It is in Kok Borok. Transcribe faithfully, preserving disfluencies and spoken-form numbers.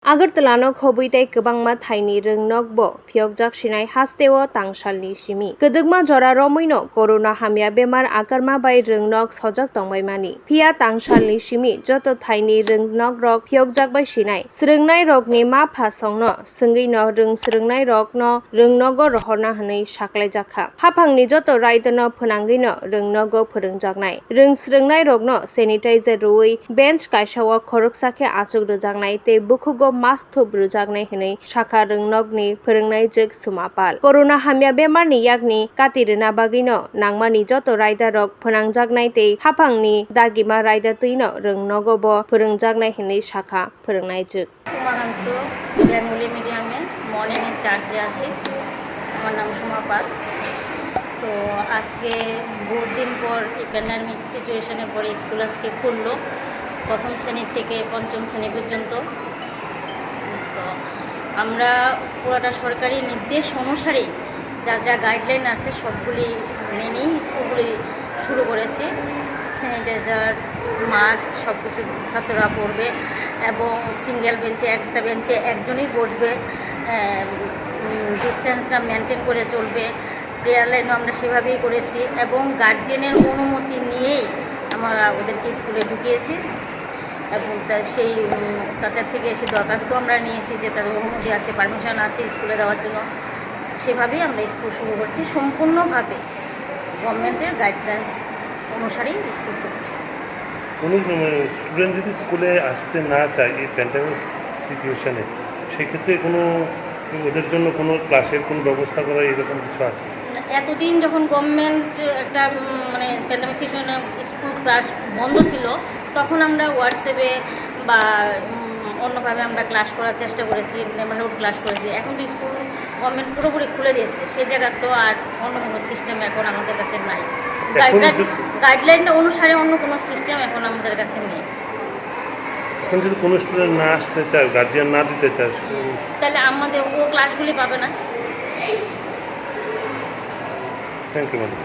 Agartala no khobwi tei kwbangma thaini rwngnok bo phiyokjak sinai hasteo tangsalni simi. Kwdwkma jora romwi no corona hamya bemar akarma bai rwngnok sojak tongbai mani. Phiya tangsalni simi joto thaini rwngnok rok phiyokjak bai sinai. Swrwngnai rokni ma pha songno swngwi no rwng swrwngnai rokno rwngnogo rohorna hwnwi saklaijakha. Haphangni joto raidano phwnangwino rwngnogo phwrwngjaknai. Rwng swrwngnairokno sanitizer rwui bench kaisao khoroksa khe achuk rwjaknai tei bukhugo mask thup rwjaknai hwnwi sakha rwngnokni phwrwngnaijwk Suma Pal. Corona hamya bemarni yakni kati rwna bagwino nangmani joto raidarok phwnangjaknai tei haphangni dagima raida twino rwngnogo bo phwrwngjaknai hwnwi sakha phwrwngnaijwk. Umakanta Bengali মিডিয়ামে morning ইনচার্জে আছি। আমার নাম সুমা পাল। তো আজকে বহুত দিন পর এই প্যান্ডেমিক সিচুয়েশনের পরে স্কুল আজকে খুললো, প্রথম শ্রেণীর থেকে পঞ্চম শ্রেণী পর্যন্ত। তো আমরা পুরাটা সরকারি নির্দেশ অনুসারেই যা যা গাইডলাইন আছে সবগুলি মেনেই স্কুলগুলি শুরু করেছি। স্যানিটাইজার, মাস্ক সব কিছু ছাত্ররা পরবে এবং সিঙ্গেল বেঞ্চে, একটা বেঞ্চে একজনই বসবে। ডিস্টেন্সটা মেনটেন করে চলবে। প্রেয়ার লাইনও আমরা সেভাবেই করেছি এবং গার্জিয়ানের অনুমতি নিয়েই আমরা ওদেরকে স্কুলে ঢুকিয়েছি। এবং তা-, সেই উম, তাদের থেকে এসে দরখাস্ত আমরা নিয়েছি যে তাদের অনুমতি আছে, পারমিশন আছে স্কুলে দেওয়ার জন্য। সেভাবেই আমরা স্কুল শুরু করছি, সম্পূর্ণভাবে গভর্নমেন্টের গাইডলাইন্স অনুসারেই স্কুল চলছে। কোনো স্টুডেন্ট যদি স্কুলে আসতে না চায় এই প্যান্ডেমিক সিচুয়েশনে, সেক্ষেত্রে কোনো ওদের জন্য কোনো ক্লাসের কোনো ব্যবস্থা করা এরকম কিছু আছে? এতদিন যখন গভর্নমেন্ট একটা উম, মানে প্যান্ডেমিক সিচুয়েশনে স্কুল ক্লাস বন্ধ ছিল, তখন আমরা হোয়াটসঅ্যাপে বা উম, অন্যভাবে আমরা ক্লাস করার চেষ্টা করেছি, নেবারহুড ক্লাস করেছি। এখন তো স্কুল গভর্নমেন্ট পুরোপুরি খুলে দিয়েছে, সে জায়গার তো আর অন্য কোনো সিস্টেম এখন আমাদের কাছে নাই। এখন গাইডলাইন, গাইডলাইন অনুসারে অন্য কোনো সিস্টেম এখন আমাদের কাছে নেই। এখন যদি কোনো স্টুডেন্ট না আসতে চায়, গার্জিয়ান না দিতে চায়, তাহলে আমাদের ও ক্লাসগুলি পাবে না। Thank you, madam.